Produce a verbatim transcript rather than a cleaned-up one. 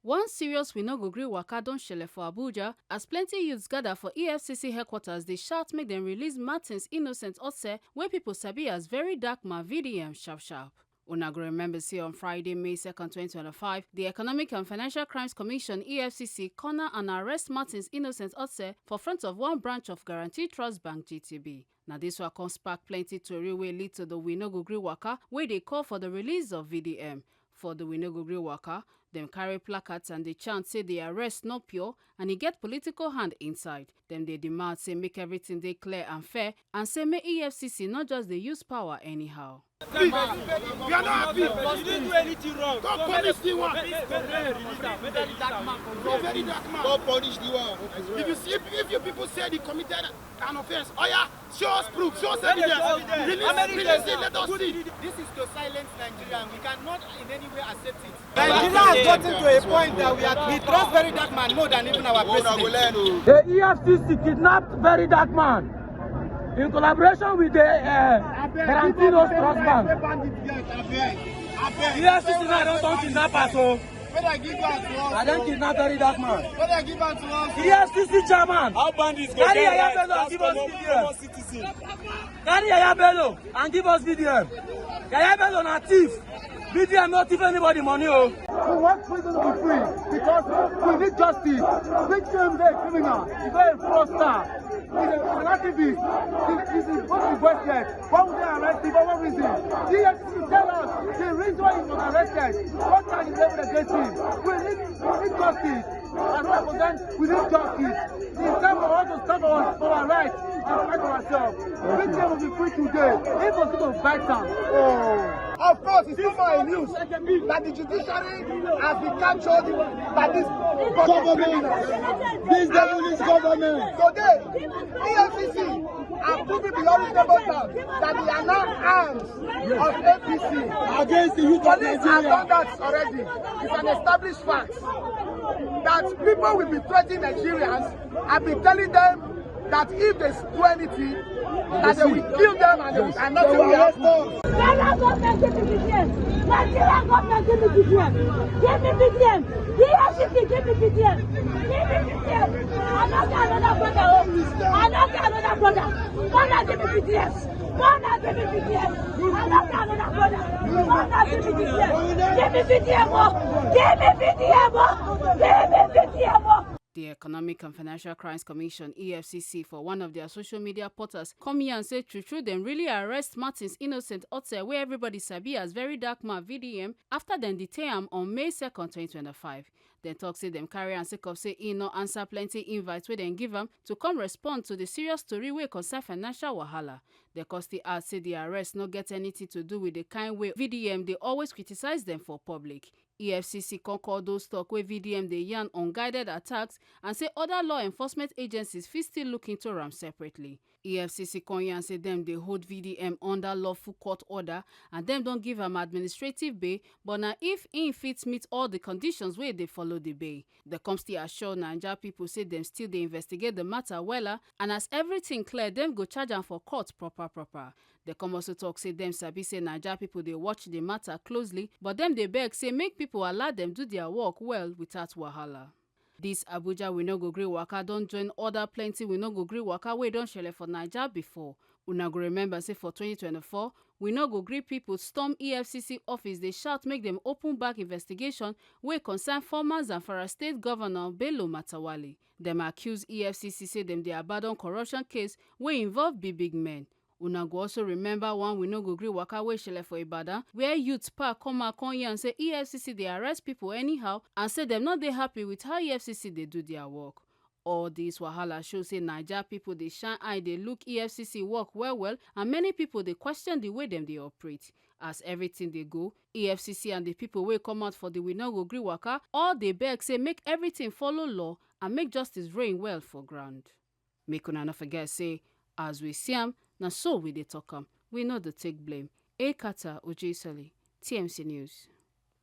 One serious "we no go gree waka" don shele for Abuja as plenty youths gather for E F C C headquarters dey shout make dem release Martins Innocent Otse, wey people sabi as Very Dark Man V D M, sharp sharp. Una go remember say on Friday, May second, twenty twenty-five, the Economic and Financial Crimes Commission, E F C C, corner and arrest Martins Innocent Otse for front of one branch of Guaranty Trust Bank, G T B. Na this one come spark plenty tori wey lead to the "we no go gree waka" wey dey call for the release of V D M. For the "we no go gree waka", dem carry placards and dey chant say the arrest no pure and e get political hand inside. Dem dey demand say make everything dey clear and fair, and say make E F C C no just dey use power anyhow. We are not happy. You didn't do anything wrong. Come punish the one. Come very dark man. Come very dark man. Come punish the one. If you see, if, if you people say they committed an offense, oh yeah, show us proof, show us evidence. Release, release it, let us see. This is to silence Nigeria, and we cannot in any way accept it. Nigeria has gotten to a point that we, are, we trust Very Dark Man more than even our president. The E F C C kidnapped Very Dark Man in collaboration with the uh, Guaranty Trust Bank. E F C C now don turn kidnappers o. I don kidnap Very Dark Man. E F C C chairman. How bandits go carry Yahaya Bello and give us V D M? Carry Yahaya Bello and give us V D M. Yahaya Bello na thief. V D M no thief anybody money o. We want freedom to be free because we need justice. Victim dey criminal. He dey a fraudster. He's an activist. He is supposed to be arrested. Why would they arrest him? For what reason? E F C C tell us the reason why he was arrested. What charge is leveled against him? We need, we need justice. As represent, we need justice. It's time for us to stand for our, for our rights and fight for ourselves. Victim will be free today. If we still fight am. Oh. Of course, it's not my news that the judiciary has been captured by this government. This devilish government. Today, E F C C are proving beyond reasonable doubt that they are now arms of A P C. Against the youth of Nigeria. Police have done that already. It's an established fact that people will be threatening Nigerians. I've been telling them that if they do anything, that they will kill them and, they will, and nothing will happen. Federal government, give me V D M. Nigeria government, give me V D M. Give me V D M. E F C C, give me V D M. Give me V D M. I no get another brother o. I no get another brother. Mona, give me V D M. Mona, give me V D M. I no get another brother. Mona, give me V D M. Give me V D M o. Give me V D M o. Give me V D M o. The Economic and Financial Crimes Commission, E F C C, for one of their social media portals come yarn say true true dem really arrest Martins Innocent Otse, wey everybody sabi as Very Dark Man, V D M, after dem detain am on May second, twenty twenty-five. Dem talk say dem carry am sake of say e no answer plenty invites wey dem give am to come respond to the serious tori wey concern financial wahala. Dem come still add say the arrest no get anything to do with the kind way V D M dey always criticize dem for public. E F C C come call those talk wey V D M dey yarn unguided attacks and say other law enforcement agencies fit still look into am separately. E F C C come yarn say dem dey hold V D M under lawful court order and dem don give am administrative bail, but na if im fit meet all the conditions wey dey follow the bail. Dem come still assure Naija people say dem still dey investigate the matter wella, and as everything clear, dem go charge am for court proper proper. Dem come also talk say dem sabi say Naija people dey watch the matter closely, but dem dey beg say make people allow dem do their work well without wahala. This Abuja "we no go gree waka" don join other plenty "we no go gree waka" wey don shele for Naija before. Una go remember say for twenty twenty-four, "we no go gree" people storm E F C C office dey shout make dem open back investigation wey concern former Zamfara State Governor Bello Matawalle. Dem accuse E F C C say dem dey abandon corruption case wey involve big big men. Una go also remember one "we no go gree waka" wey shele for Ibadan, where youth park come out come yarn say E F C C dey arrest people anyhow and say dem no dey happy with how E F C C dey do their work. All this wahala show say Naija people dey shine eye dey look E F C C work well well, and many people dey question the way dem dey operate. As everything dey go, E F C C and the people wey come out for the "we no go gree waka" all dey beg say make everything follow law and make justice reign well for ground. Make una no forget say, as we see am, na so we dey talk am. We no dey take blame. Ekata Ojesali, T M C News.